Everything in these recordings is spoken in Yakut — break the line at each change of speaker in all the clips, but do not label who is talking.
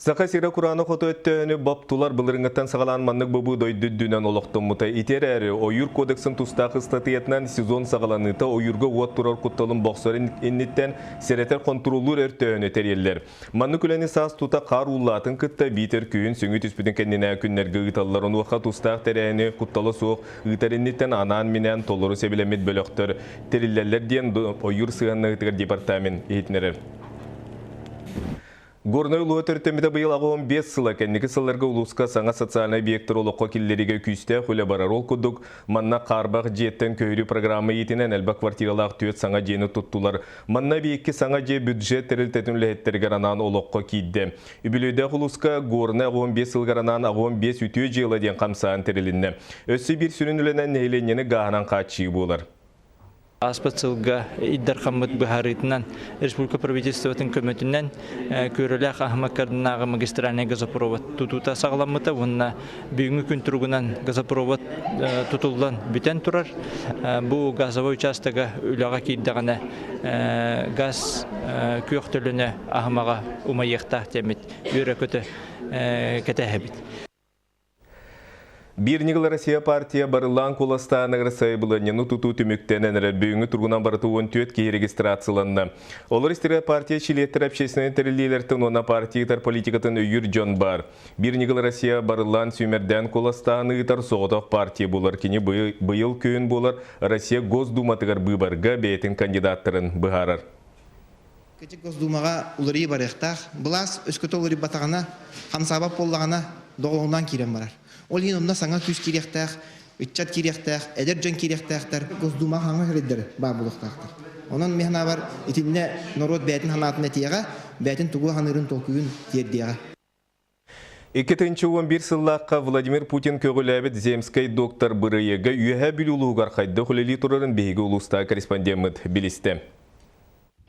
Саха сирэ кураанах оту өттөөһүнү боптулар былырыҥҥыттан саҕалаан маннык бобуу дойду үрдүнэн олохтоммута. Ити эрээри ойуур кодексын тустаах ыстатыйатынан сезон саҕаланыыта ойуурга уот турар кутталын бохсор инниттэн сэрэтэр хонтуруоллуур өртөөһүнү тэрийэллэр. Маннык үлэни саас тута хаар ууллаатын кытта биитэр күһүн сөҥүү түспүтүн кэннинээҕи күннэргэ ыыталлар. Онуоха тустаах тэрээһини куттала суох ыытар инниттэн анаан-минээн толору сэбилэммит бөлөхтөр тэриллэллэр диэн ойуур сыһыаннаһыытыгар департамент иһитиннэрэр. Горнай улууһа төрүттэммитэ быйыл 85 сыла. Кэнники сылларга улууска саҥа социальнай объектары олоххо киллэриигэ күүстээх үлэ барар. Ол курдук, манна хаарбах дьиэттэн көһөрүү программа иитинэн элбэх квартиралаах түөрт саҥа дьиэни туттулар. Манна эбии саҥа дьиэ бюджет тэрилтэтин үлэһиттэригэр анаан олоххо киирдэ. Үбүлүөйдээх улууска Горнай 85 сылыгар анаан 85 үтүө дьыала диэн хамсааһын тэрилиннэ. Өссө биир сүрүн үлэнэн нэһилиэнньэни гааһынан хааччыйыы буолар.
Ааспыт сылга Ил Дархаммыт быһаарыытынан республика правительствотын көмөтүнэн Күөрэлээх Аһымаккардынааҕы магистральнай газопровод тутуута саҕаламмыта уонна бүгүҥҥү күн туругунан газопровод тутуллан бүтэн турар. Бу газовой учаастага үлэҕэ киирдэҕинэ газ күөх төлөнө аһымаҕа умайыахтаах диэммит үөрэ-көтө кэтэһэбит.
Биир ньыгыл Россия партия барыллаан куоластааныгар сайабылыанньаны тутуу түмүктэнэн эрэр. Бүгүҥҥү туругунан барыта 14 киһи регистрацияланна. Олор истэрэ партия чилиэттэрэ общественнай тэриллиилэртэн уонна партия ыытар политикатын өйүүр дьон баар. Биир ньыгыл Россия барыллаан сүүмэрдээн куоластаан ыытар соҕотох партия буолар. Кини быйыл күһүн буолар Россия Госдуматыгар быыбарга бэйэтин кандидаттарын быһаарар.
Кычык Госдумаҕа уларыйыы барыахтаах. Былаас өскөтө уларыйбатаҕына, хамсаабат буоллаҕына, доҕолоҥноон киирэн барар. Ол иһин онно саҥа күүс киириэхтээх, ыччат киириэхтээх, эдэр дьон киириэхтээхтэр, Госдумаҕа хаҥас сирэйдэр баар буолуохтаахтар. Онон мин санаабар, итиннэ норуот бэйэтин санаатын этиэҕэ, бэйэтин тугу саныырын толкуйун тиэрдиэҕэ.
2011 сыллаахха Владимир Путин көҕүлээбит «Земскэй доктор» бырайыага Үөһээ Бүлүү улууһугар хайдах үлэлии турарын биһиги улуустааҕы корреспондеммыт билистэ.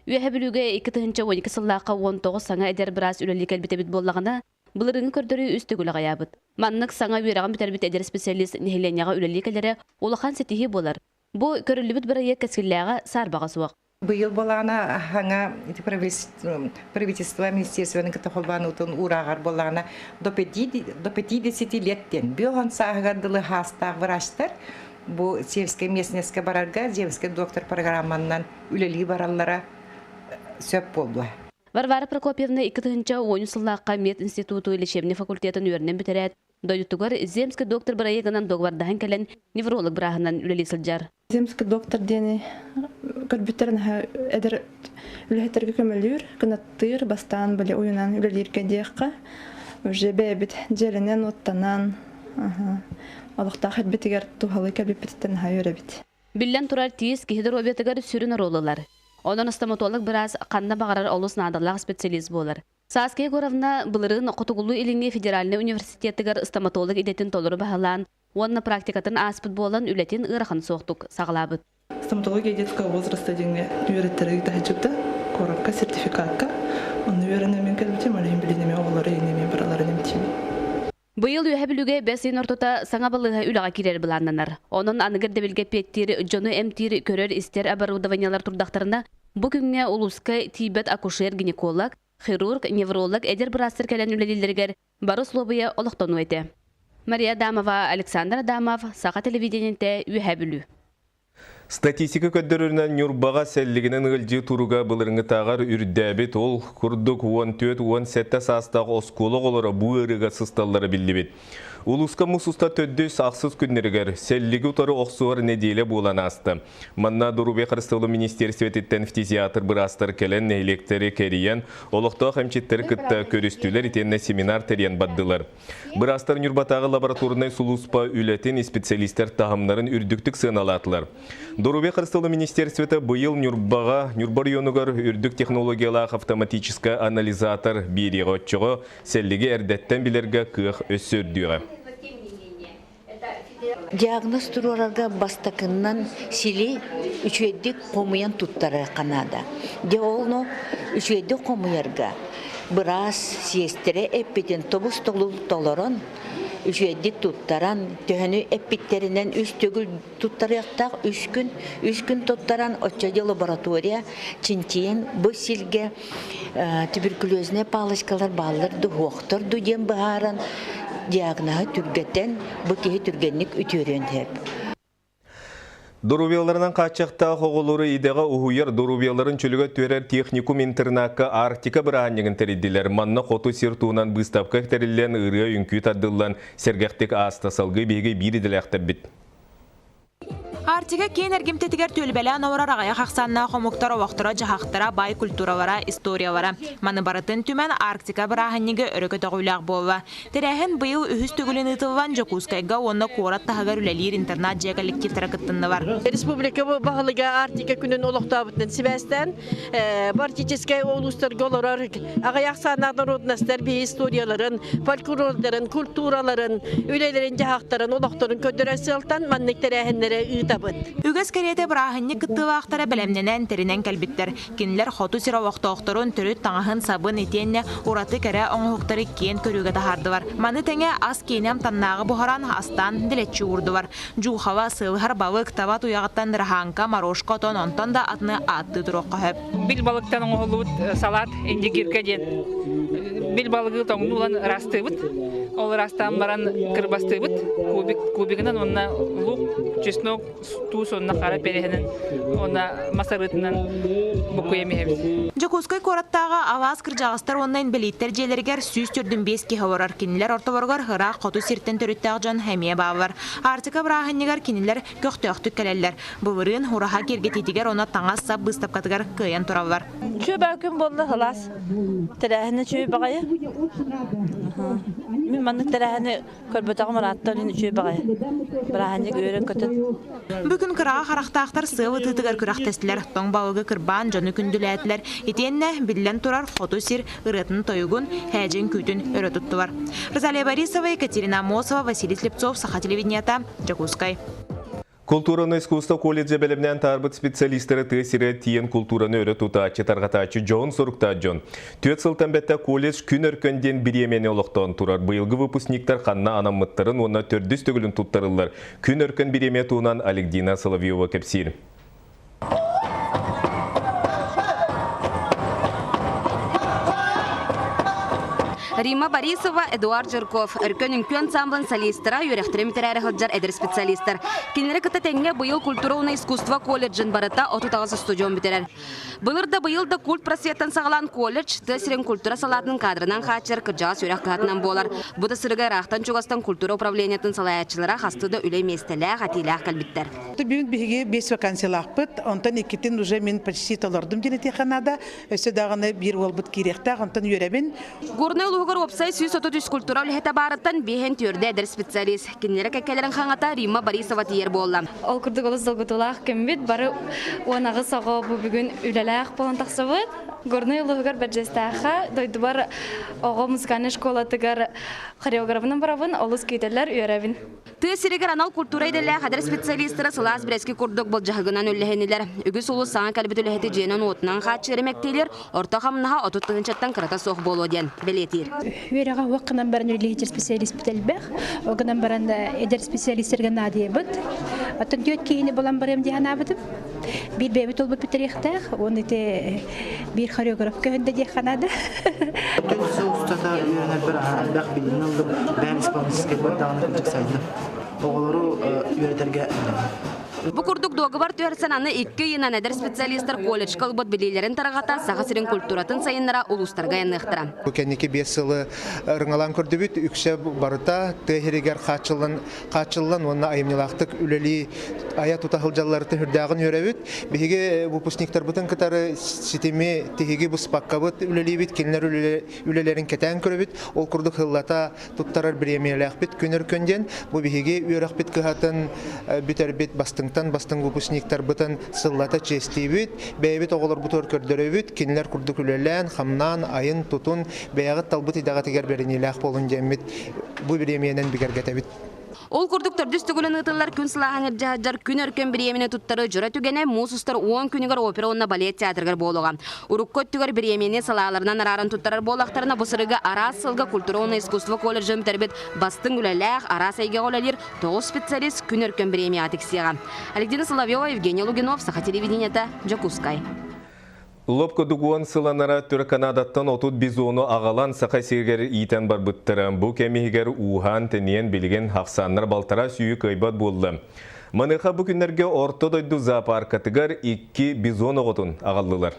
Үөһээ Бүлүүгэ 2012 сыллаахха 19 саҥа эдэр быраас үлэлии кэлбит эбит буоллаҕына, былырыыҥҥы көрдөрүү үс төгүл аҕыйаабыт. Маннык саҥа үөрэҕин бүтэрбит эдэр специалист нэһилиэнньэҕэ үлэлии кэлэрэ улахан ситиһии буолар. Бу көрүллүбүт бырайыак кэскиллээҕэ саарбаҕа суох.
Быйыл буоллаҕына хаҥа ити правительство министерствоны кытта холбоонуутун уурааҕар буоллаҕына до 50 лет диэн бүөһөн сааһыгар дылы хаастаах врачтар бу сельскэй местностька барарга земский доктор программанан үлэлии бараллара сөп буолуо.
Варвара Прокопьевна 2010 сыллаахха мединституту лечебный факультетын үөрэнэн бүтэрээт, дойдутугар земский доктор бырайыагынан договордаһан кэлэн невролог бырааһынан үлэлии сылдьар.
Земский доктор диэни көрбүттэр наһаа эдэр үлэһиттэргэ көмөлүүр, кынаттыыр, бастаан били уйунан үлэлииргэ диэххэ уже бэйэбит дьиэлэнэн, уоттанан олохтоох ирбитигэр туһалыы кэлбиппититтэн наһаа үөрэбит.
Биллэн турар, тиис киһи доруобуйатыгар сүрүн оруолу ылар. Онон стоматолог быраас ханна баҕарар олус наадалаах специалист буолар. Сааскы Егоровна былырыын Хотугулуу-Илиҥҥи федеральнай университетыгар стоматолог идэтин толору баһылаан уонна практикатын ааспыт буолан үлэтин ыарахан суохтук саҕалаабыт.
Стоматология детского возраста диэҥҥэ үөрэттэрэ ыытаһыдьыбыта куоракка сертификакка. Онно үөрэнэммин кэлбитим, ол иһин билин эмиэ оҕолору эмиэ бараларын эмтиибин.
Быйыл Үөһэ Бүлүүгэ бэс ыйын ортото саҥа балыыһа үлэҕэ киирэр былааннанар. Онон аныгы ирдэбилгэ эппиэттиир дьону эмтиир, көрөр-истэр оборудованиелар турдахтарына, бу күҥҥэ улууска тиийбэт акушер-гинеколог, хирург, невролог эдэр быраастар кэлэн үлэлииллэригэр бары услуобуйа олохтонуо этэ. Мария Адамова, Александр Адамов, Саха телевидениетэ, Үөһээ Бүлүү.
Статистика көрдөрөрүнэн Ньурбаҕа сэллигинэн ыалдьыы туруга былырыҥҥытааҕар үрдээбит. Ол курдук 14-17 саастаах оскуола оҕолоро бу ыарыыга сысталлара биллибит. Улууска муус уста төрдүс ахсыс күннэригэр сэллиги утары охсуһар нэдиэлэ буолан ааста. Манна Доруобуйа харыстабылын министиэристибэтиттэн фтизиатр быраастар кэлэн нэһилиэктэри кэрийэн, олохтоох эмчиттэри кытта көрүстүлэр итиэннэ семинар тэрийэн бардылар. Быраастар Ньурбатааҕы лабораторнай сулууспа үлэтин специалистэр таһымнарын үрдүктүк сыаналаатылар. Доруобуйа харыстабылын министерствота быйыл Ньурбаҕа, Ньурба оройуонугар үрдүк технологиялаах автоматическай анализатор биэриэҕэ оччоҕо сэллиги эрдэттэн билэргэ кыах өссө үрдүөҕэ.
Диагноз туруорарга бастакыннан сили үчүгэйдик хомуйан туттарыахха наада. Дьэ ону үчүгэйдик хомуйарга быраас сиэстэрэ эппитин тобус-толу толорон, Үчүгэйдик туттаран, төһөнү эппиттэринэн үс төгүл туттарыахтаах, үс күн, үс күн туттаран, оччо лаборатория чинчийэн бу силгэ туберкулезная палочкалар бааллар ду хуохтар ду диэн быһааран диагноһы түргэтэн бу киһи түргэнник үтүөрүөн сөп.
Доруобуйаларынан хааччахтаах оҕолору идэҕэ уһуйар, доруобуйаларын чөлүгэр түһэрэр техникум интернакка Арктика бырааһынньыгын тэрийдилэр. Манна хоту сир туһунан быыстапка тэриллэн, ырыа үҥкүү тардыллан, сэргэхтик ааста. Салгыы биһиги биир идэлээхтэрбит.
Арктика киэн эргимтэтигэр түөлбэлээн олорор аҕыйах ахсааннаах омуктар олохторо-дьаһахтара, баай культуралара, историялара. Маны барытын түмэн Арктика бырааһынньыгы өрө көтөҕүүлээх буолла. Тэрээһин быйыл үһүс төгүлүн ыытыллан Дьокуускайга уонна куорат таһыгар үлэлиир интернат дьиэ коллективтара кыттыннылар.
Республика баһылыга Арктика күнүн олохтообутунан сибээстээн арктическай улуустарга олорор аҕыйах ахсааннаах народностар биһи историяларын, фольклордарын, культураларын, үлэлэрин дьаһахтарын, олохторун көрдөрөр сыалтан маннык тэрээһиннэри ыытабыт.
Үгэс кэриэтэ бырааһынньык кыттыылаахтара бэлэмнэнэн, тэринэн кэлбиттэр. Кинилэр хоту сир олохтоохторун төрүт таҥаһын сабын итиэннэ ураты кэрэ оҥоһуктары киэн көрүүгэ таһаардылар. Маны тэҥэ ас киэнэ амтаннааҕы буһаран, астаан дэлэччи уурдулар. Дьуухала, сыалыһар балык, таба туйаҕыттан раһааҥка, морошка отон, онтон да атыны ааттыы туруохха сөп.
Бил балыктан оҥоһуллубут салат индигирка диэн. Бил балыгы тоҥнуулан ыраастыыбыт. Ол ыраастаан баран кырбастыыбыт. Кубик, кубигынан уонна лук, чеснок, туус уонна хара переһинэн уонна мас арыытынан буккуйа иһэбит.
Дьокуускай куораттааҕы алаас кырдьаҕастар уонна инбэлииттэр дьиэлэригэр 145 киһи олорор. Кинилэр ортолоругар ыраах хоту сиртэн төрүттээх дьон эмиэ бааллар. Арктика бырааһынньыгар кинилэр көхтөөхтүк кэлэллэр. Былырыын ураһа киэргэтиитигэр уонна таҥас-сап быыстапкатыгар кыайан тураллар.
Үчүгэй күн буолла сылаас. Тэрээһинэ үчүгэй баҕайы. Мин маннык тэрээһини көрбөтөҕүм ыраатта үчүгэй баҕайы. Бырааһынньык үөрэн көтөн.
Бүгүн кыраҕа харахтаахтар сыал ытыытыгар күрэхтэстилэр. Тоҥ балыгы кырбаан дьону күндүлээтилэр. Итиэннэ биллэн турар хоту сир ырыатын тойугун, һээдьин күүтүн өрө туттулар. Розалия Борисова, Екатерина Амосова, Василий Слепцов, Саха телевидениета, Дьокуускай.
Култуураны искусство колледжа бэлэмнээн таһаарбыт специалистара тыа сирэ тиийэн култуураны өрө тутааччы, тарҕатааччы дьоһун соруктаах дьон. Түөрт сылтан бэттэх колледж Күн Өркөн диэн бириэмийэни олохтоон турар. Быйылгы выпускниктар ханна анаммыттарын уонна төрдүс төгүлүн туттарыллар. Күн Өркөн бириэмийэ туһунан Александра Соловьева кэпсиир.
Римма Борисова, Эдуард Жирков, Өркөн үҥкүү ансамблын солистара, үөрэхтэрин бүтэрээри сылдьар эдэр специалистар. Кинилэри кытта тэҥҥэ быйыл культура уонна искусство колледжын барыта 38 устудьуон бүтэрэр. Былыр да быйыл да культ просветтан саҕалаан колледж тыа сирин культура салаатын кадрынан хааччыйар кырдьаҕас үөрэх кыһатынан буолар. Бу да сырыга ыраахтан чугастан культура управлениетын салайааччылара хастыы да үлэ миэстэлээх, этиилээх кэлбиттэр.
Бүгүн биһиги биэс вакансиялаахпыт, онтон иккитин уже мин почти толордум диэн этиэххэ наада. Өссө даҕаны биир уолбут киириэхтээх, онтон үөрэбин.
Горнай улууһугар уопсай 133 культура үлэһитэ баарыттан биэһин түөрдэ эдэр специалист. Кинилэрэ кэккэлэрин хаҥата Римма Борисова тиийэр буолла.
Ол курдук олус долгутуулаах күммүт. Бары 18 оҕо бу бүгүн үлэлээх буолан тахсыбыт. Горнай улууһугар Бэрдьиэстээххэ дойдубар оҕо музыкальнай школатыгар хореографынан барабын, олус күүтэллэр, үөрэбин.
Тыа сиригэр анал культура идэлээх эдэр специалистара сылаас бэрэски курдук былдьаһыгынан үллэһиннилэр. Үгүс улуус саҥа кэлбит үлэһити дьиэнэн-уотунан хааччыйар мэктиэлэр орто хамнаһа 30 тыһыынчаттан кырата суох буолуо диэн бэлиэтиир.
Үөрэҕэ уох гынан баран үлэлиир специалист элбэх. Ол гынан баран эдэр специалистерге наадыйабыт. Оттон түөрт киһини булан барыам дии санаабытым. Биир бэйэбит уолбут бүтэриэхтээх, уонна ити биир хореограф көһүндэ диэххэ наада.
Сыл устата үөрэнэрбэр элбэх билиини ыллым, бэйэм исполнительскай даҕаны кырдьык сайдым. Оҕолору үөрэтэргэ
Бу курдук дуогабар түһэрсэн аны 2 ыйынан эдэр специалистар колледжка ылбыт билиилэрин тарҕата Саха сирин культуратын сайыннара улуустарга айанныахтара.
Бу кэнники 5 сылы ырыҥалаан көрдүбүт, үксэ барыта тыа сиригэр хааччыллан хааччыллан уонна айымньылаахтык үлэлии айа тута сылдьалларыттан сүрдээҕин үөрэбит. Биһиги выпускниктарбытын кытары ситими тиһиги быспаккабыт үлэлиибит, кинилэр үлэлэрин кэтээн көрөбүт. Ол курдук сыллата туттарар бириэмийэлээхпит Күн Өркөн диэн. Бу биһиги үөрэхпит кыһатын бүтэрбит бастыҥтан бастыҥ выпускниктарбытын сыллата чиэстиибит, бэйэбит оҕолорбутугар көрдөрөбүт, кинилэр курдук үлэлээн, хамнаан, айын тутун, бэйэҕит талбыт идэҕитигэр бэриниилээх буолун диэммит бу бириэмийэнэн бигэргэтэбит.
Ол курдук төрдүс төгүлүн ыытыллар күн сылааһын илдьэ сылдьар күн өркөн бириэмэни туттары дьоро түгэнэ муус устар 10 күнүгэр опера уонна балет театрыгар буолуоҕа. Урукку өттүгэр бириэмийэни салааларынан арааран туттарар буоллахтарына, бу сырыыга араас сылга культура уонна искусство колледжын бүтэрбит бастыҥ үлэлээх, араас эйгэҕэ үлэлиир 9 специалист күн өркөн бириэмийэҕэ тиксиэҕэ. Александра Соловьева, Евгений Лугинов, Саха телевидениета, Дьокуускай.
Лоп курдук уон сыл анараа өттүгэр Канадаттан 30 бизону аҕалан Саха сиригэр иитэн барбыттара. Бу кэм иһигэр ууһаан-тэнийэн билигин ахсааннар балтараа сүүһү кыайбат буолла. Маныаха бу күннэргэ Орто дойду зоопаркатыгар икки бизон оҕотун аҕаллылар.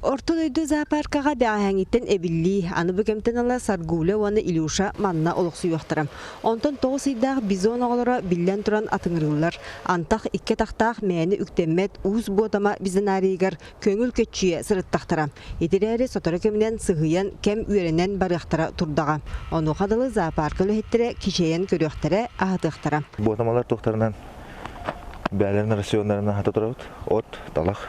Орто дойду зоопаркаҕа бэҕэһээҥҥиттэн эбиллии, аны бу кэмтэн ыла Саргуля уонна Илюша манна олохсуйуохтара. Онтон 9 ыйдаах бизон оҕолоро биллэн туран атыҥырыыллар. Антах икки атахтаах мээнэ үктэммэт уус буотама бизонарийыгар көҥүл көччүйэ сырыттахтара. Ити эрээри сотору кэминэн сыһыйан, кэм үөрэнэн барыахтара турдаҕа. Онуоха дылы зоопарка үлэһиттэрэ кичэйэн көрүөхтэрэ, аһатыахтара.
Буотамалар туохтарынан бээлэрин рационнарын аһата турабыт. От, талах,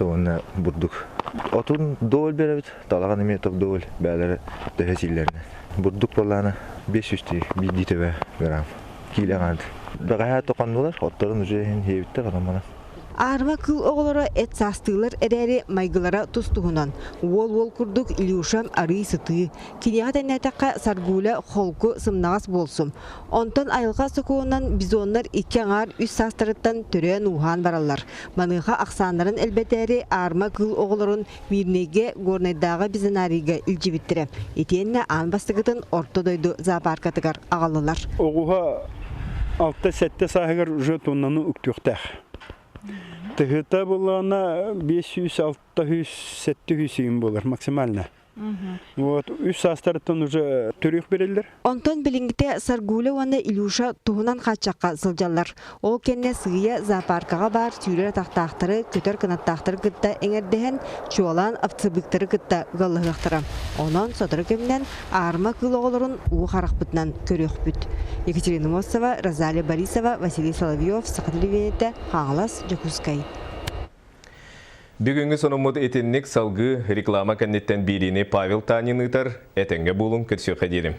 уонна бурдук. Отун дооль беребит, талаҕын эмиэ топ дооль бээлэрэ төһө сииллэринэн. Бурдук буоллаана 500 биирдии төбө грамм. Киилэ аҥаарды. Бэҕэһээ токоннулар, отторун уже иһин иһиэбиттэр, онон манан.
Аарыма кыыл оҕолоро эт саастыылар эрээри майгылара тус-туһунан. Уол-уол курдук Илюша арыый сытыы. Киниэхэ тэҥнээтэххэ Саргуля холку, сымнаҕас буолсу. Онтон айылҕа сокуонунан бизоннар икки аҥаар үс саастарыттан төрөөн-ууһаан бараллар. Маныаха ахсааннарын элбэтээри аарыма кыыл оҕолорун Мирнэйгэ, Горнайдааҕы бизонарийга илдьибиттэрэ. Итиэннэ аан бастакытын Орто дойду зоопаркатыгар аҕаллылар.
Оҕуһа 6-7 сааһыгар уже тоннаны үктүөхтээх. Тыһыта буллаҕына 500, 600, 700 иин буолар максимально. Вот үс саастарыттан уже төрүөх береллер.
Онтон билиҥҥитэ Саргуля уонна Илюша туһунан хааччахха сылдьаллар. Ол кэннэ сыыйа зоопаркаҕа баар сүүрэр атахтаахтары, көтөр кынаттаахтары кытта эҥэрдэһэн, чуолаан овцебыктары кытта ыаллаһыахтара. Онон сотору кэминэн аарыма кыыл оҕолорун уу харахпытынан көрүөхпүт. Екатерина Мосова, Розалия Борисова, Василий Соловьев, Саха телевидениетэ, Хаҥалас, Дьокуускай.
Бүгүҥҥү сонуммут итинник салгыы реклама кэнниттэн биэриини Павел Танин ыытар. Этэҥҥэ буолуҥ, көрсүөххэ диэрим.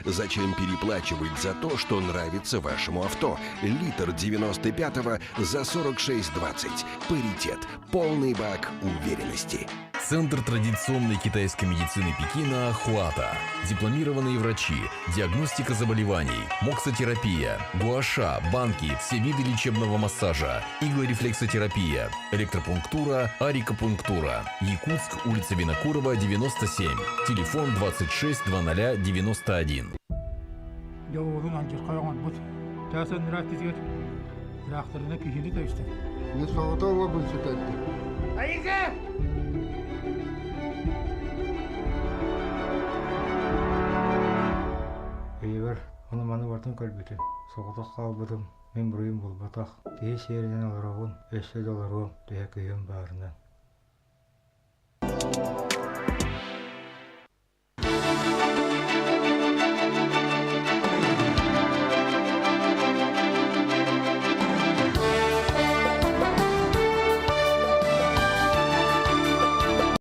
Зачем переплачивать за то, что нравится вашему авто? Литр 95-го за 46,20. Паритет. Полный бак уверенности.
Центр традиционной китайской медицины Пекина «Хуата». Дипломированные врачи, диагностика заболеваний, моксотерапия, гуаша, банки, все виды лечебного массажа, иглорефлексотерапия, электропунктура, арикопунктура. Якутск, улица Винокурова, 97. Телефон 26 00 91.
Дьоҕурун алдьархай оҥорбут. Чаас аннараа тизигэр тыраахтарына киһини да истэр.
Не соҕотоҕо уобун сүтэрдим.
Айыка!
Өйүбэр ону-маны барытын көрбүтүм. Соҕотох хаалбытым, мин буруйум буолбатах. Киһи сиэринэн олоробун, өссө да олоруом, төһө кыһыым баарынан.